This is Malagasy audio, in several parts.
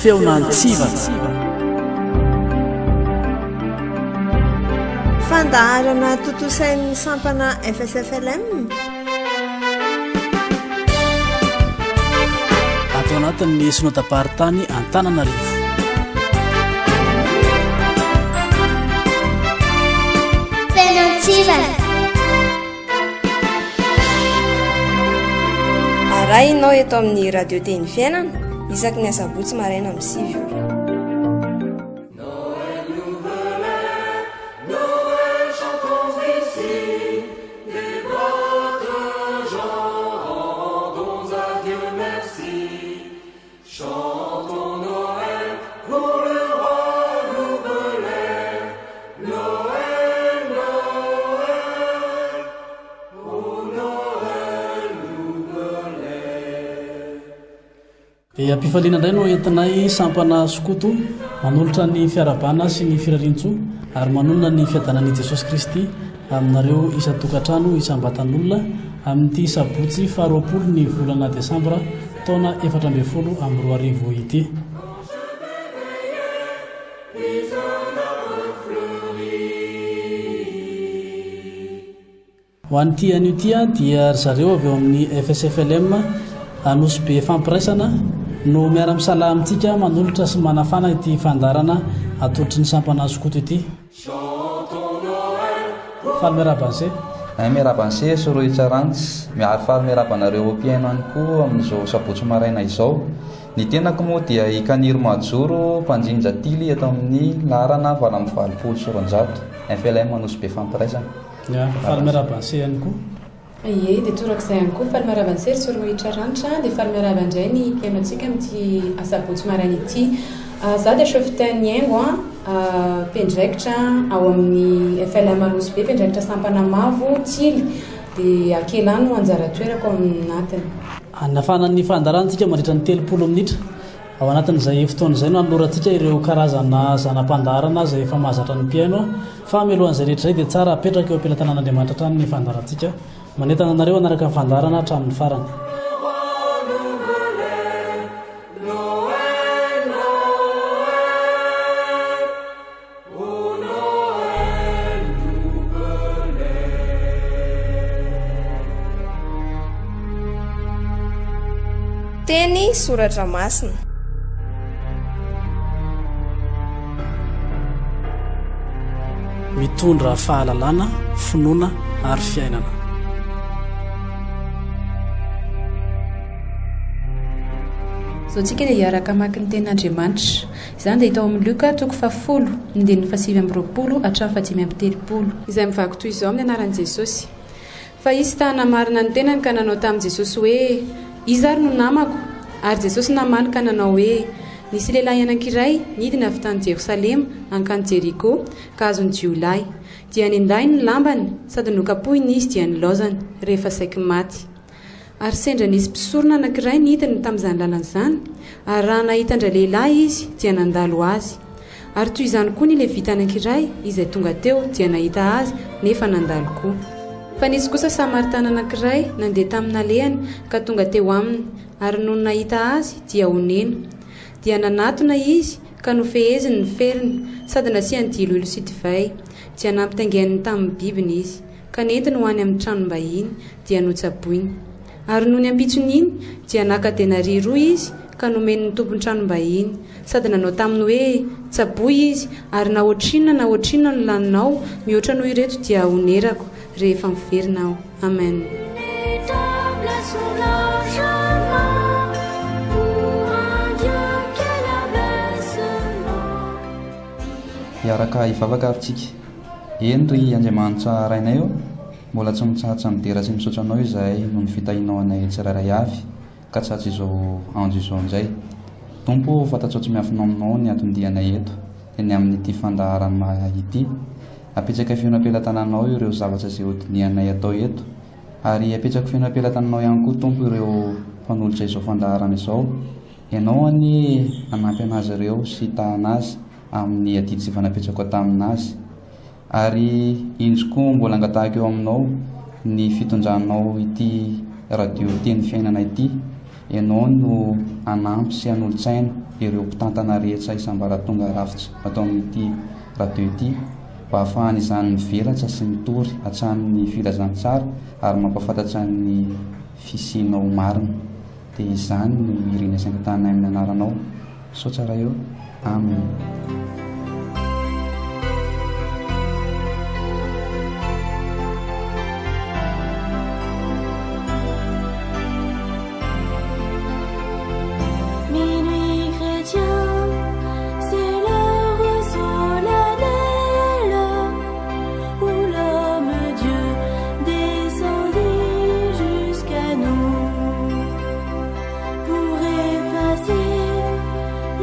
Feon'Antsivana. Fandaharana tontosain'ny sampana FSFLM. Ato anatin'ny Synodam-paritany Antananarivo. Feon'Antsivana. Arahinao eto amin'ny Radio Teny Fiainana isaky ny asabotsy maraina amin'ny 9 ora. Dia am-pifaliana indray no entinay sampana skoto manolotra ny fiarahabana sy ny firarian-tsoa ary manonona ny fiadanan'i Jesosy Kristy aminareo isan-tokantrano isam-batan'olona amin'ity sabotsy faharoapolo ny volana desambra taona 2014 ity. Ho an'ity anio ity dia ry zareo avy ao amin'ny FSFLM Anosibe Fampiraisana no miara-misalahy amintsika manolotra sy manafana ity fandaharana atolotry ny sampana skoto ity. Faly miarahaba an'se. Ay miarahaba an'se Sorohitra Rantsy. Miary faly miarahaba anareo mpihaino ihany koa amin'izao sabotsy maraina izao. Ny tenako moa dia i Kaniry Mahajoro, mpanjinja tily eto amin'ny laharana 288, FLM Anosibe Fampiraisana. Ya, faly miarahaba an'se ihany koa. Ie, dia torak'izay ihany koa, faly miarahaba an'se ry Sorohitra Ranitra, dia faly miarahaba indray ny mpihaino antsika amin'ity asabotsy maraina ity. Izaho dia cheftaine Haingo, mpiandraikitra ao amin'ny FLM Anosibe, mpiandraikitra sampana Mavo, Tily, dia Akela no anjara toerako ao anatiny. Hanafana ny fandaharantsika mandritra ny 30 minitra. Ao anatin'izay fotoana izay no hanolorantsika ireo karazana zana-pandaharana izay efa mahazatra ny mpihaino. Fa mialohan'izay rehetra izay dia tsara apetraka eo am-pelatanan'Andriamanitra hatrany ny fandaharantsika. Manentana anareo hanaraka ny fandaharana hatramin'ny farany. Teny soratra masina. Mitondra fahalalana, finoana ary fiainana. Izao tsika dia hiaraka hamaky ny tenin'Andriamanitra. Izany dia hita ao amin'ny Lioka toko fahafolo, ny andininy fahasivy amby roapolo hatramin'ny fahadimy amby telopolo. Izay mivaky toy izao amin'ny anaran'i Jesosy. Fa izy ta hanamarina ny tenany ka nanao tamin'i Jesosy hoe, Iza ary no namako? Ary Jesosy namaly ka nanao hoe, Nisy lehilahy anankiray nidina avy tany Jerosalema hankany Jeriko, ka azon'ny jiolahy. Dia nendahiny ny lambany, sady nokapohiny izy dia nilaozany, rehefa saiky maty. Ary sendra nisy mpisorona anankiray nidina tamin'izany lalana izany, ary raha nahita an-dralehilahy izy, dia nandalo azy. Ary toy izany koa ny Levita anankiray, izay tonga teo, dia nahita azy, nefa nandalo koa. Fa nisy kosa Samaritana anankiray nandeha tamin'ny nalehany ka tonga teo aminy, ary nony nahita azy, dia onena. Dia nanatona izy, ka nofeheziny ny feriny, sady nasiany diloilo sy divay. Dia nampitaingaininy tamin'ny bibiny izy. ka nentiny ho any amin'ny tranom-bahiny, dia notsaboiny. Ary nony ampitson'iny, dia naka denaria roa izy, ka nomeny ny tompon-tranom-bahiny, sady nanao taminy hoe, Tsaboy izy, ary na ohatrinona na ohatrinona no laninao, mihoatra noho ireto dia honerako, rehefa miverina aho. Amen. Hiaraka hivavaka ary tsika. Eny ry Andriamanitra Rainay ô, mbola tsy mitsahatra midera sy misaotra Anao izahay noho ny fitahianao anay tsirairay avy ka tratry izao andro izao indray. Tompo ô, fantatrao tsy miafina aminao ny anton-dianay eto, dia ny amin'ity fandaharanma ity. Apetsakay feno am-pelatananao ireo zavatra izay hodinihanay atao eto, ary apetrako feno am-pelatananao ihany koa Tompo ireo mpanolotra izao fandaharana izao. Ianao anie hanampy an'azy ireo sy hitahana azy amin'ny adidy izay efa napetrako tamin'azy. Ary indro koa mbola angatahiko eo aminao ny fitondranao ity radio teny fiainana ity. Ianao no hanampy sy hanolo-tsaina ireo mpitantana rehetra isam-baratonga rafitra ato amin'ity radio ity mba hahafahan'izany mivelatra sy mitory hatrany ny filazantsara ary mampahafantatra ny fisianao marina. Dia izany no irina sy angatahanay amin'ny anaranao. Misaotra Ray ô. Amen. Minuit chrétien, c'est l'heure solennelle où l'homme Dieu descendit jusqu'à nous pour effacer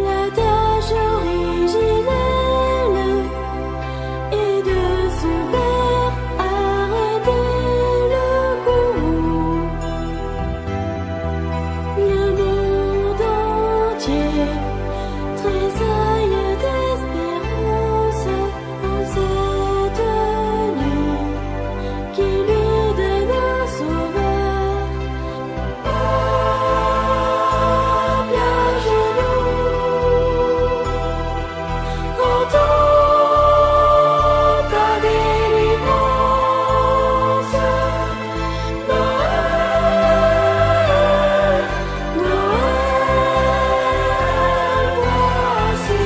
la tâche originelle et de se faire arrêter le courroux. Le monde entier tressaille d'espérance en cette nuit qui lui donne un sauveur. Peuple à genoux, entends ta délivrance. Noël, Noël, voici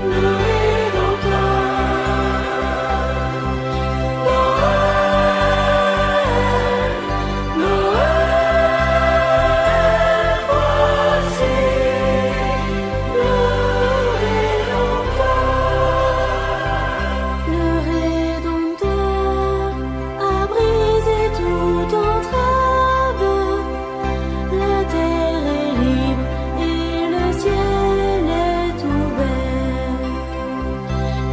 le Rédempteur. Noël, Noël, voici le Rédempteur. Le Rédempteur a brisé toute entrave. La terre est libre et le ciel est ouvert.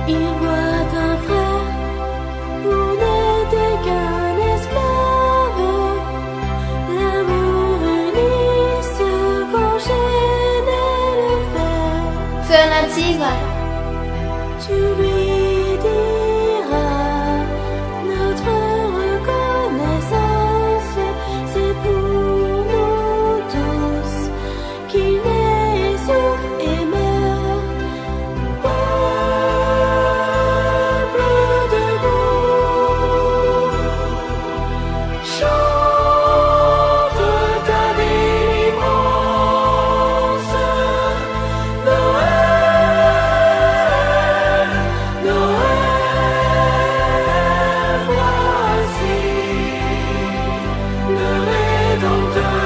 Il voit un frère où n'était qu'un esclave. L'amour unit ceux qu'enchaînait le fer. Feon'Antsiva. Tu lui diras notre reconnaissance, c'est pour nous tous qu'il naît, souffre et meurt. Peuple debout, chante ta délivrance. Noël, Noël, voici le Rédempteur.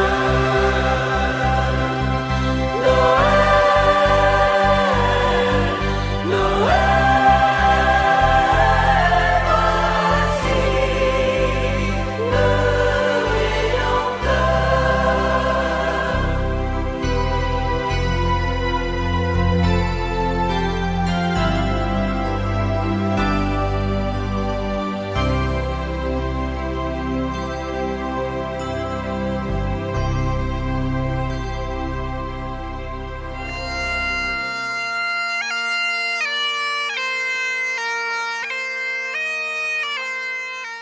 Noël, Noël, voici le Rédempteur.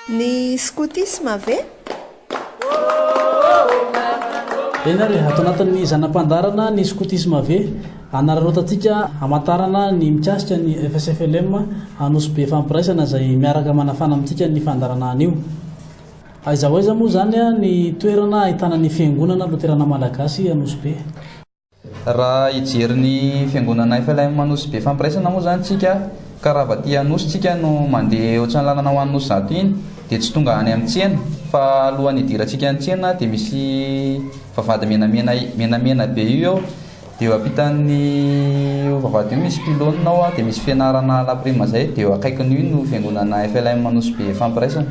Ny skotisma ve? Eny ary, ato anatin'ny zana-pandaharana ny skotisma ve, hanararaotantsika hamantarana ny mikasika ny FSFLM Anosibe Fampiraisana izay miaraka manafana amintsika ny fandaharana anio. Aiza ho aiza moa izany ny toerana ahitana ny Fiangonana Loterana Malagasy Anosibe? Raha hijery ny fiangonana FLM Anosibe Fampiraisana moa izany tsika ka raha avy aty Anosy tsika no mandeha ohatran'ny lalana ho any Nosy-Zato iny dia tsy tonga any amin'ny tsena fa alohan'ny hidirantsika ny tsena dia misy vavahady menamena menamena be io eo dia eo ampitan'ny io vavahady io misy pylône ao dia misy fianarana la prime zay dia eo akaikin'io no fiangonana FLM Anosibe Fampiraisana.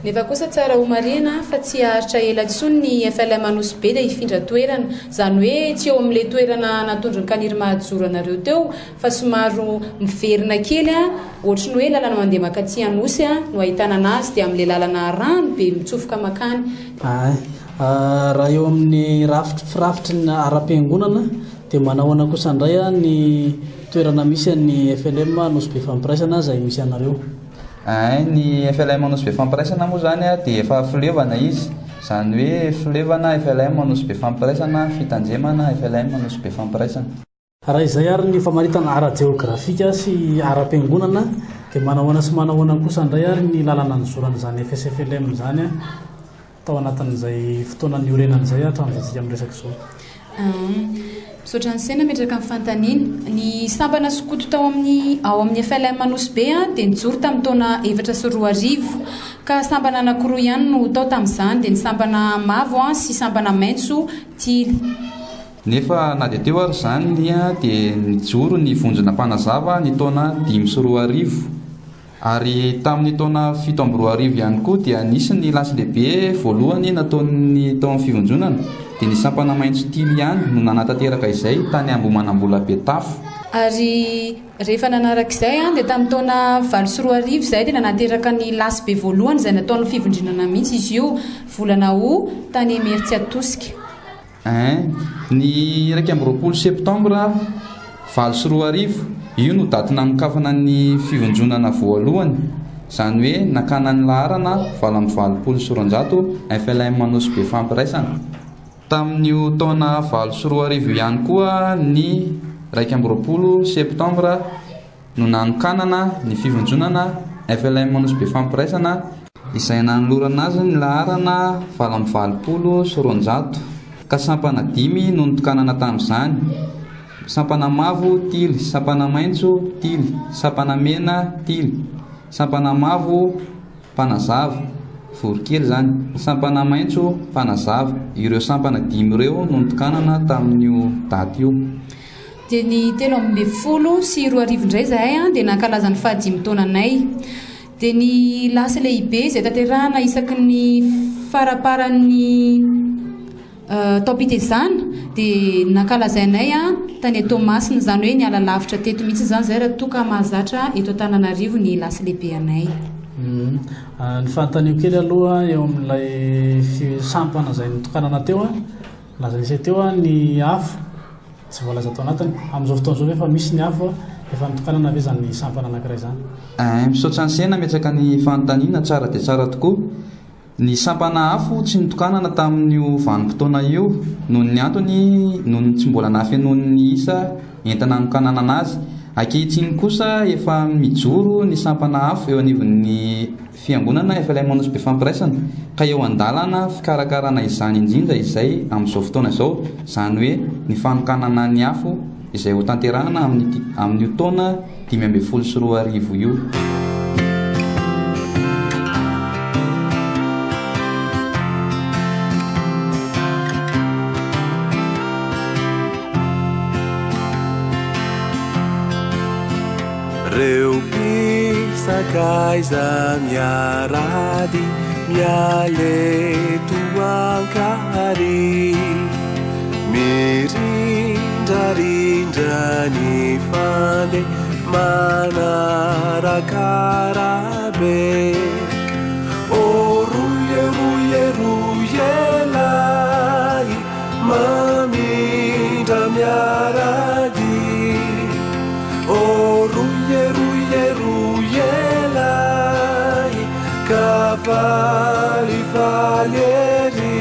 Nefa kosa tsara ho marihina fa tsy haharitra ela intsony ny FLM Anosibe dia hifindra toerana. Izany hoe tsy eo amin'ilay toerana natondron'i Kaniry Mahajoro anareo teo fa somary miverina kely ohatry ny hoe lalana mandeha mankaty Anosy no ahitana anazy dia amin'ilay lalana rano be mitsofoka mankany. Ay, raha eo amin'ny rafitry firafitry ny ara-piangonana dia manahoana kosa indray ny toerana misy an'ny FLM Anosibe Fampiraisana izay misy anareo? Ein, ny FLM Anosibe Fampiraisana moa izany dia efa fileovana izy. Izany hoe Filevana FLM Nosy Be Fampiraisana, Fitandremana FLM Nosy Be Fampiraisana. Raha izay ary ny famaritana ara-jeografika sy ara-piangonana dia manahoana sy manahoana kosa indray ary ny lalana nizoran'izany FSFLM izany tao anatin'izay fotoana niorenany izay hatramin'izao tsika miresaka izao? Misaotra an'i Se nametraka ny fanontaniana. Ny sampana skoto tao amin'ny ao amin'ny FLM Nosy Be dia nijoro tamin'ny taona 2004. Ka sampana anankiroa ihany no tao tamin'izany dia ny sampana mavo sy sampana maitso tily. Nefa na dia teo ary izany dia nijoro ny vondrona mpanazava ny taona 2005. Ary tamin'ny taona 2007 ihany koa dia nisy ny lasy lehibe voalohany nataon'ny tao amin'ny fivondronana, dia ny sampana maitso tily ihany no nanatanteraka izay tany Ambohimanambola Betafo. Ary rehefa nanaraka izay dia tamin'ny taona 2008 izahay dia nanateraka ny lasy be voalohany izay nataon'ny fivondronana mihitsy izy io, volana Août, tany Imerintsiatosika. Ein. Ny 21 septambra 2008, io no daty nanokafana ny fivondronana voalohany, izany hoe nakana ny laharana 288 FLM Nosy Be Fampiraisana. Tamin'io taona 2008 io ihany koa ny 21 septambra no nanokanana ny fivondronana FLM Nosy Be Fampiraisana, izay nanolorana azy ny laharana 288, ka sampana dimy no notokanana tamin'izany, sampana mavo, tily, sampana maitso, tily, sampana mena, tily, sampana mavo, mpanazava, voronkely izany, sampana maitso, mpanazava. Ireo sampana dimy ireo no notokanana tamin'io daty io. Dia ny 2013 indray izahay dia nankalaza ny fahadimy taonanay. Dia ny lasy lehibe izay tanterahana isaky ny faramparan'ny taom-pitezana dia nankalazainay tany Toamasina, izany hoe niala lavitra teto mihitsy izany izahay raha toa ka mahazatra eto Antananarivo ny lasy lehibe anay. Ny fanontaniako kely aloha eo amin'ilay sampana izay nitokanana teo, lazain'ise teo ny afo. Tsy voalaza tao anatiny. Amin'izao fotoana izao ve efa misy ny afo? Efa notokanana ve izany sampana anankiray izany? Eeh, misaotra an'i Se nametraka ny fanontaniana, tsara dia tsara tokoa. Ny sampana afo tsy notokanana tamin'io vanim-potoana io noho ny antony noho ny tsy mbola nahafenoany ny isa entina hanokananana azy. Ankehitriny kosa efa mijoro ny sampana afo eo anivon'ny Fiangonana FLM Nosy Be Fampiraisana ka eo an-dalana fikarakarana izany indrindra izay amin'izao fotoana izao, izany hoe ny fanokanana ny afo izay ho tanterahana amin'ity amin'io taona 2015 io. Reo mpisakaiza miarady miala eto Ankary Mirindrarindra ny fandeha manaraka arabe Oh roy e roy e roy e lahy Mamindra miaradia Oh roy e roy e roy e lahy Ka falifaly ery.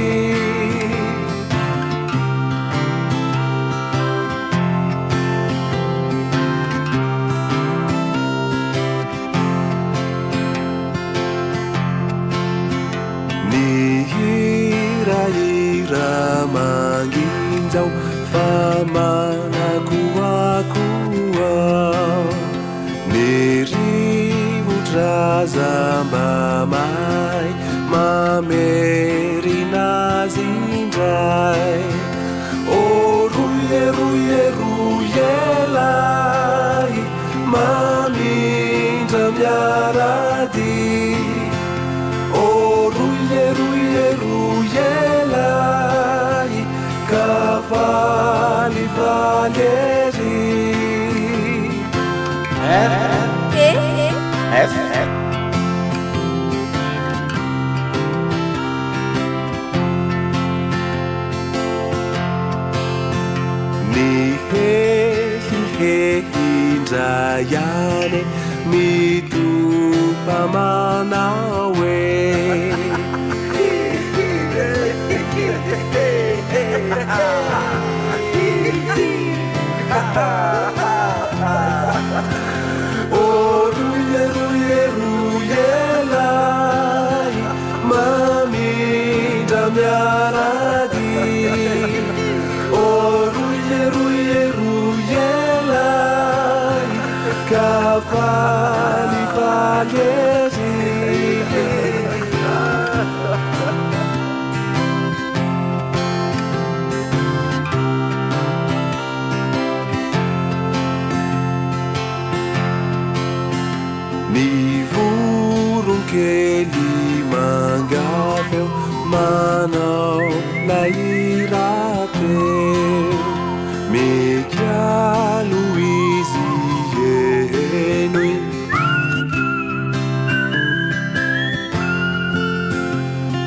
Ny hirahira manginjao fa manakoako Ny rivotra aza mba mahay mamerina azy indray Oh roy e roy e roy e lahy Mamindra miaradia Oh roy e roy e roy e lahy Ka falifaly ery R P F Mihehihehy indray any e, mitopa manao hoe. miaradia Oh roy e roy e roy elahy Ka falifaly ery. Ny voronkely manga feo manao lay rahateo Mikalo izy henoy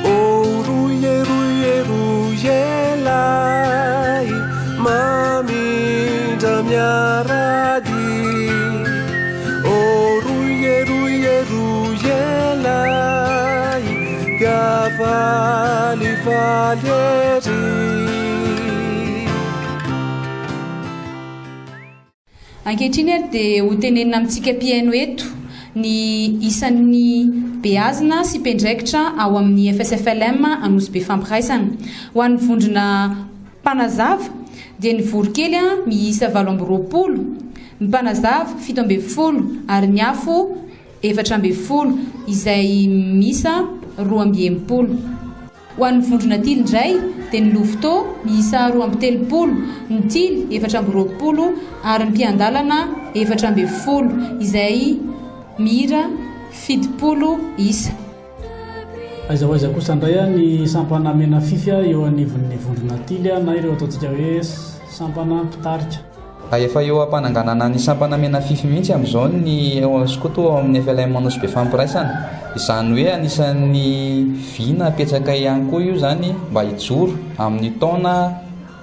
Oh roy e roy e roy e lahy Mamindra miaradia Oh roy e roy e roy e lahy Ka falifaly ery. Ankehitriny ary dia ho tenenina amintsika mpihaino eto ny isan'ny beazina sy mpiandraikitra ao amin'ny FSFLM Anosibe Fampiraisana. Ho an'ny vondrona mpanazava dia ny voronkely miisa 28, ny mpanazava 17 ary ny afo 14 izay miisa 62. Ho an'ny vondrona Tily indray dia ny Louveteau miisa 32, ny Tily 24 ary ny mpiandalana 14 izay mihira 70 isa. Aiza ho aiza kosa indray ny sampana Menafify eo anivon'ny vondrona Tily na ireo ataontsika hoe sampana mpitarika? Efa eo am-pananganana ny sampana Menafify mihitsy amin'izao ny skoto ao amin'ny FLM Anosibe Fampiraisana. Izany hoe anisan'ny vina apetsakay ihany koa io izany mba hijoro amin'ny taona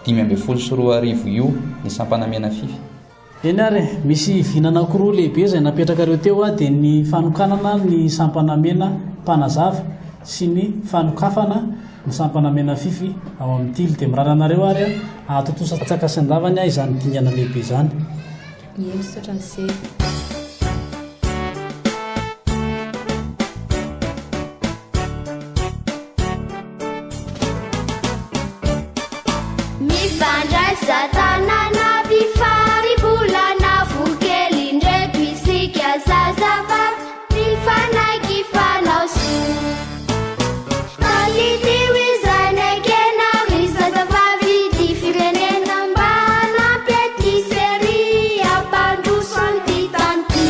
2015 io ny sampana Menafify. Eny ary e, misy vina anankiroa lehibe izay napetrakareo teo dia ny fanokanana ny sampana mena mpanazava sy ny fanokafana ny sampana Menafify ao amin'ny Tily. Dia mirary anareo ary hahatontosa antsaka sy andavany izany dingana lehibe izany. Ie, misaotra an'i Se. Mifandraisa tanana mpifaribolana vokely indreto isika zazavavy. Mifanaiky fanao soa. Tadidio izay nekena ry zazavavy ity firenena mba hanampy aty sy ery hampandroso an'ity tany ity.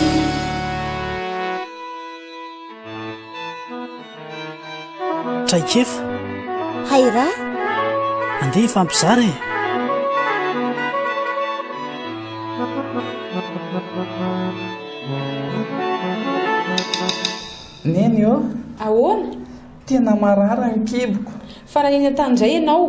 Traikefa. Hairaha. Andeha hifampizara e! Neny ô! Ahoana? Tena marary ny kiboko. Fa naninona tany indray ianao?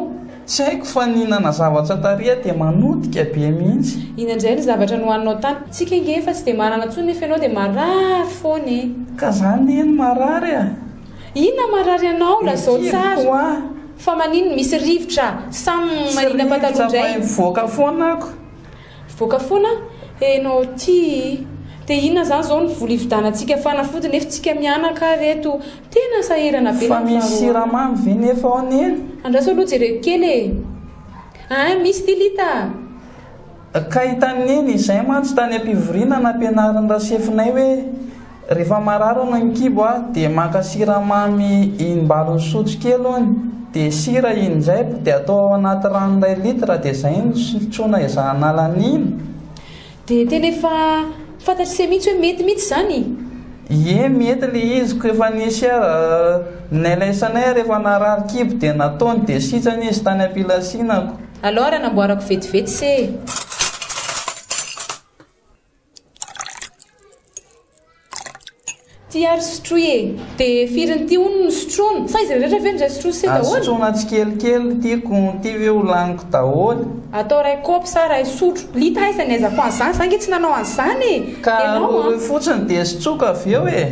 Tsy haiko fa nihinana zavatra tary aho dia manotika be mihitsy. Inona indray ny zavatra nohaninao tany? Tsika ange efa tsy dia manana intsony nefa ianao dia marary foana e! Ka za Neny marary a! Inona marary anao? Lazao tsara. Ny kiboko hoa. Fa maninona? Misy rivotra? Samy manina pataloha indray? Tsy rivotra fa mivoaka foana ako. Voaka foana enao ty. Dia inona zany zao ny vola hividanantsika fanafody nefa tsika mianaka ary eto. Tena sahirana be Fa misy siramamy ve nefa ao neny? Andraso aloha jereko kely e. Ein misy ty Lita a. Ka hitan'i Neny izay mantsy tany am-pivoriana nampianarin'i Rasefinay hoe Rehefa marary hono ny kibo a, dia maka siramamy inim-balon'ny sotro kely hono, dia sira injaiko, dia atao ao anaty rano iray litre, dia izay no sotroina ezahana laniana. Dia tena efa fantatr'i se mihitsy hoe mety mihitsy izany? Ie, mety ilay izy, ko efa nisy ara, nailaisana ahy rehefa narary kibo dia nataony dia sitrana izy tany am-pilasinako. Alao ary hanamboarako vetivety se e. Ty ary sotroy e! De firy ny ty hono no sotroina? Sa izy rehetra ve no zay sotroina se daholo? Sotroina tsikelikely ty ko ty ve ho laniko daholo? Atao ray kaopy sa ray sotro? Lita aiza ny aizako an'izany? Za nge tsy nanao an'izany e! Ka Enao an! roy fotsiny dia sotroiko avy eo e!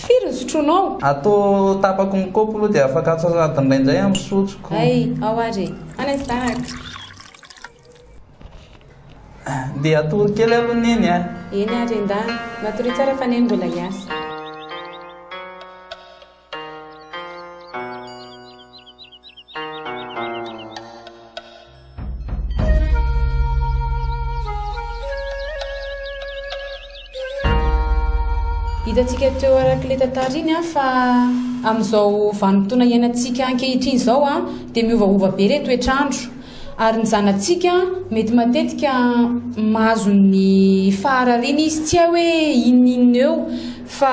Firy ny sotroinao? Atao tapaky ny kaopy aloha dia afaka atsas'adiny iray indray amin'ny sotroko. Hay, ao ary e! Any an-dahaka. Ndeha hatory kely aloha Neny a! Eny ary Endany, matoria tsara fa Neny mbola hiasa. Hitantsika teo araka ilay tantara iny fa amin'izao vanim-potoana iainantsika ankehitriny izao dia miovaova be ilay toetr'andro. Ary ny zanatsika mety matetika mahazo ny faharariana izy, tsy hay hoe inon'inona eo fa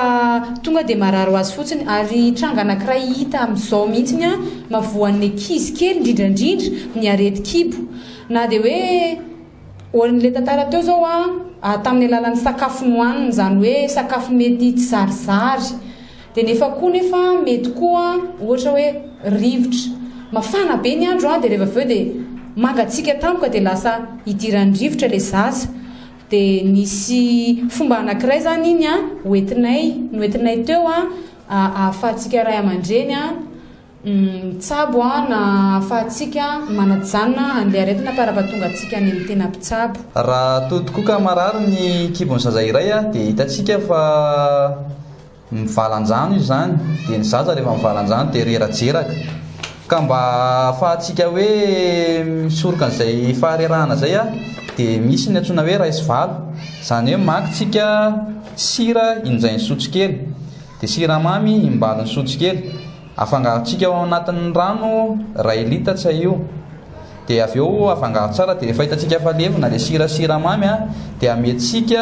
tonga dia marary ho azy fotsiny. Ary tranga anankiray hita amin'izao mihitsy mahavoan'ny ankizy kely indrindra indrindra ny aretin-kibo. Na dia hoe oharin'ilay tantara teo izao tamin'ny alalan'ny sakafo nohaniny, izany hoe sakafo mety tsy zarizary. Dia nefa koa nefa mety koa ohatra hoe rivotra mafana be ny andro an, dia rehefa avy eo dia mangatsiaka tampoka dia lasa idiran'ny rivotra ilay zaza. Dia nisy fomba anankiray izany iny an, hoentinay, noentinay teo an, ahafahantsika ray aman-dreny an, mitsabo an, na ahafahantsika manajanona an'ilay aretina am-parapahatonga antsika any amin'ny tena mpitsabo. Raha toa tokoa ka marary ny kibon'ny zaza iray dia hitantsika fa Mivalan-drano izy izany, dia ny zaza rehefa mivalan-drano dia rerajeraka. Ka mba ahafahantsika hoe misoroka an'izay faharerahana izay dia misy ny antsoina hoe ray sy valo. Izany hoe maka tsika sira injain'ny sotrokely, dia siramamy imbalon'ny sotrokely. Afangarontsika ao anatin'ny rano iray litatra io. Dia avy eo afangaro tsara dia rehefa hitantsika fa levona ilay sira sy siramamy dia amentsika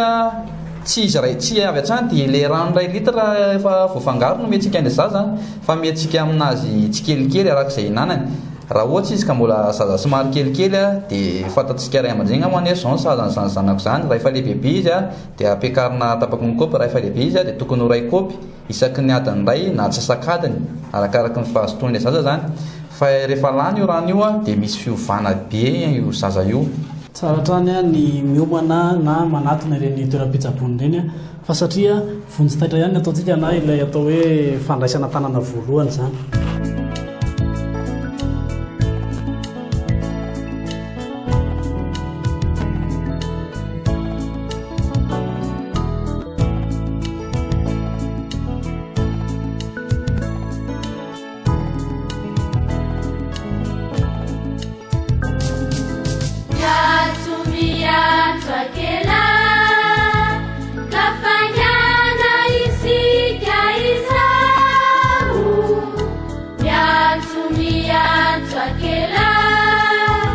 tsy izy iray tsy avy hatrany dia ilay rano iray litre efa voafangaro no omentsika an'ilay zaza fa omentsika aminazy tsikelikely araka izay ihinanany. Raha ohatra izy ka mbola zaza somary kelikely dia fantatsika ray aman-dreny angamba hoe izao no sahaza an'izany zanako izany, raha efa lehibebe izy dia ampiakarina tapaky ny kaopy, raha efa lehibe izy dia tokony ho iray kaopy isaky ny adiny iray na antsasak'adiny arakaraky ny fahazotoan'ilay zaza izany. Fa rehefa lany io rano io dia misy fiovana be io zaza io. Tsara hatrany ny miomana na manatona ireny toeram-pitsaboana ireny fa satria vonjy taitra ihany ny ataontsika na ilay atao hoe fandraisana tanana voalohany izany. Miantso miantso akelahy ka faingana isika izao. Miantso miantso akelahy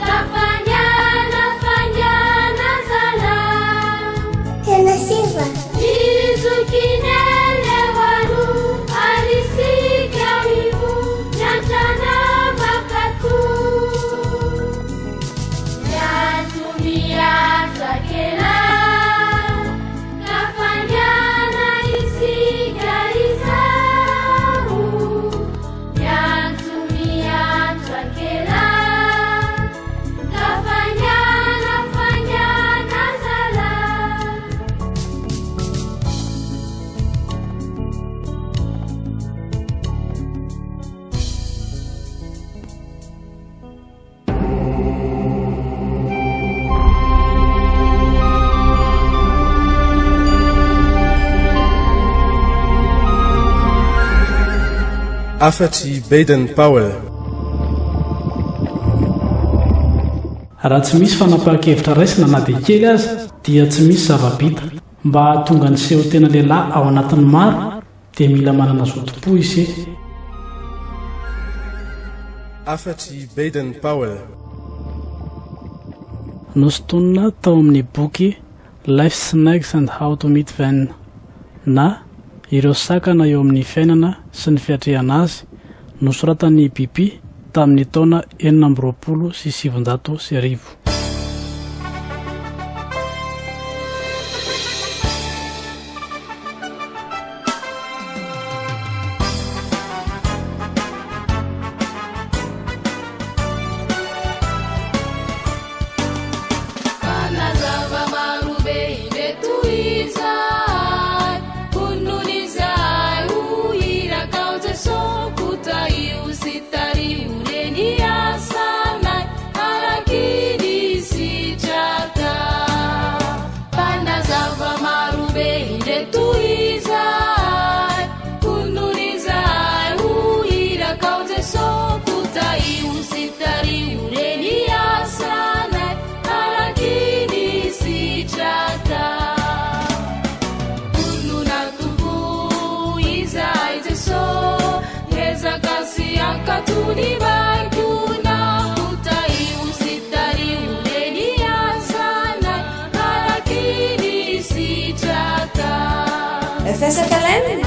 ka faingana faingana zalahy. Tena simba. Hafatr'i Baden Powell. Raha tsy misy fanapahan-kevitra raisina na dia kely aza dia tsy misy zava-bita. Mba hahatonga ny seho tena lehilahy ao anatin'ny maro dia mila manana zotom-po ise. Hafatr'i Baden Powell. Nosintonina tao amin'ny boky Life's Snags and How to Meet Them na Ireo Sakana eo amin'ny Fiainana sy ny Fiatrehana Azy, nosoratan'i BP tamin'ny taona 1926. FSFLM.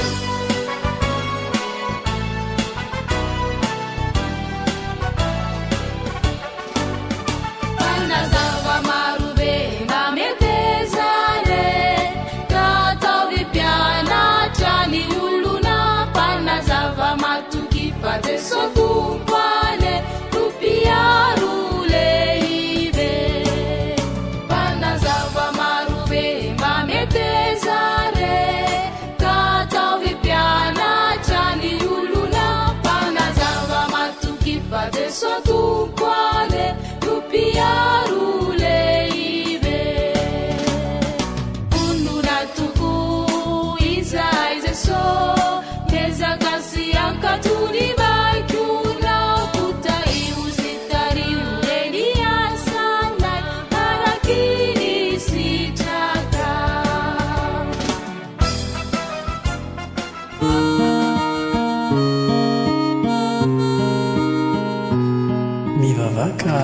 Mivavaha ka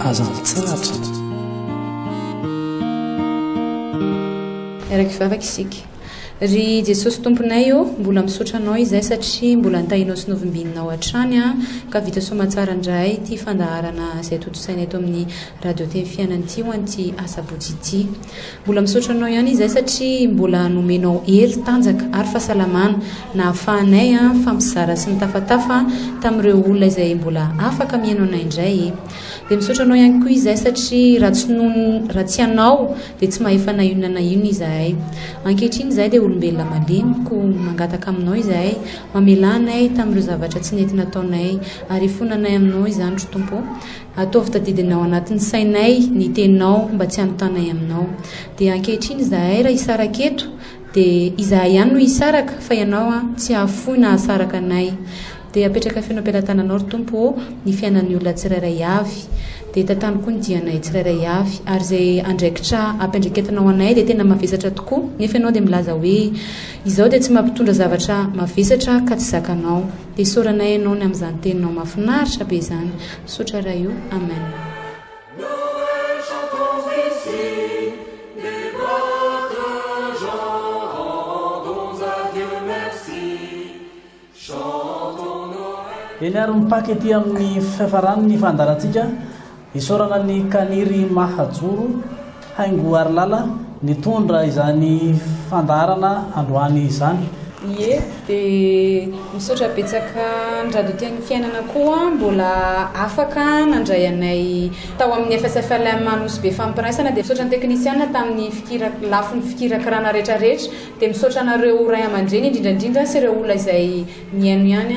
aza mitsahatra. Miaraka hivavaka isika. Ry Jesosy Tomponay ô, mbola misaotra Anao izahay satria mbola nitahianao sy novimbininao hatrany ka vita soamatsara indray ity fandaharana izay tontosaina eto amin'ny Radio Teny Fiainana ity ho an'ity asabotsy ity. Mbola misaotra anao ihany izahay satria mbola nomenao hery, tanjaka ary fahasalamana nahafahanay nifampizara sy nitafatafa tamin'ireo olona izay mbola afaka mihaino anay indray. Dia misaotra anao ihany koa izahay satria raha tsy noho raha tsy anao dia tsy mahefa na inona na inona izahay. Ankehitriny izahay dia olombelona malemy koa mangataka aminao izahay mamelà anay tamin'ireo zavatra tsy nety nataonay ary ifonanay aminao izany ry Tompo ô. Ataovy tadidina ao anatin'ny sainay ny teninao mba tsy hanotanay aminao. Dia ankehitriny izahay raha hisaraka eto dia izahay ihany no hisaraka fa ianao an tsy hahafoy na hahasaraka anay. Dia apetraka feno am-pelatananao ry Tompo ô ny fiainan'ny olona tsirairay avy. Dia tantano koa ny dianay tsirairay avy. Ary izay andraikitra ampiandraiketinao anay dia tena mavesatra tokoa nefa ianao dia milaza hoe izao dia tsy mampitondra zavatra mavesatra ka tsy zakanao. Dia isaoranay ianao ny amin'izany teninao mahafinaritra be izany. Misaotra Ray o. Amen. Eny ary mipaka ety amin'ny fiafarany ny fandaharantsika. Isaorana ny Kaniry Mahajoro, Haingo Harilala nitondra izany fandaharana androany izany. Ie, dia misaotra betsaka ny Radio Teny Fiainana koa mbola afaka nandray anay tao amin'ny FSFLM Anosibe Fampiraisana, dia misaotra ny teknisiana tamin'ny fikira- lafiny fikirakirana rehetrarehetra, dia misaotra anareo ray aman-dreny indrindra indrindra sy ireo olona izay nihaino ihany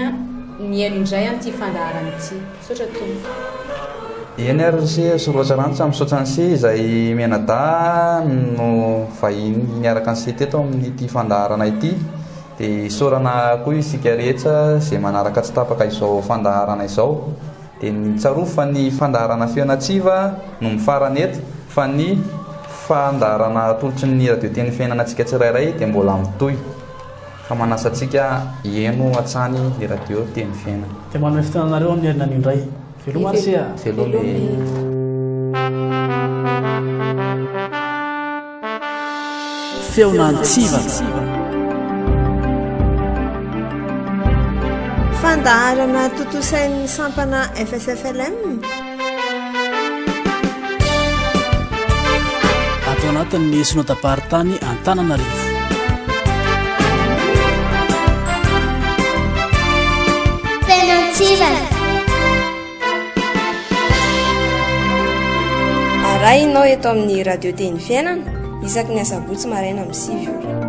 nihaino indray an'ity fandaharana ity. Misaotra Tompo. Eny ary ry se, sy roa tsarantsa, misaotra an'i se izay mianadahy no vahiny niaraka an'i se teto amin'ity fandaharana ity. Dia isaorana koa isika rehetra izay manaraka tsy tapaka izao fandaharana izao. Dia ny tsarovy fa ny fandaharana Feon'Antsiva no mifarana eto fa ny fandaharana atolotry ny Radio Teny Fiainana antsika tsirairay dia mbola mitohy. Ka manasa antsika hihaino hatrany ny radio Teny Fiainana. Dia manome fotoana anareo amin'ny herinanio indray. Veloma ry se a! Veloma e! Feon'Antsivana. Fandaharana tontosain'ny sampana FSFLM. Ato anatin'ny Synodam-paritany Antananarivo. Fenantsivana. Arahinao eto amin'ny Radio Teny Fiainana isaky ny asabotsy maraina amin'ny 9 ora.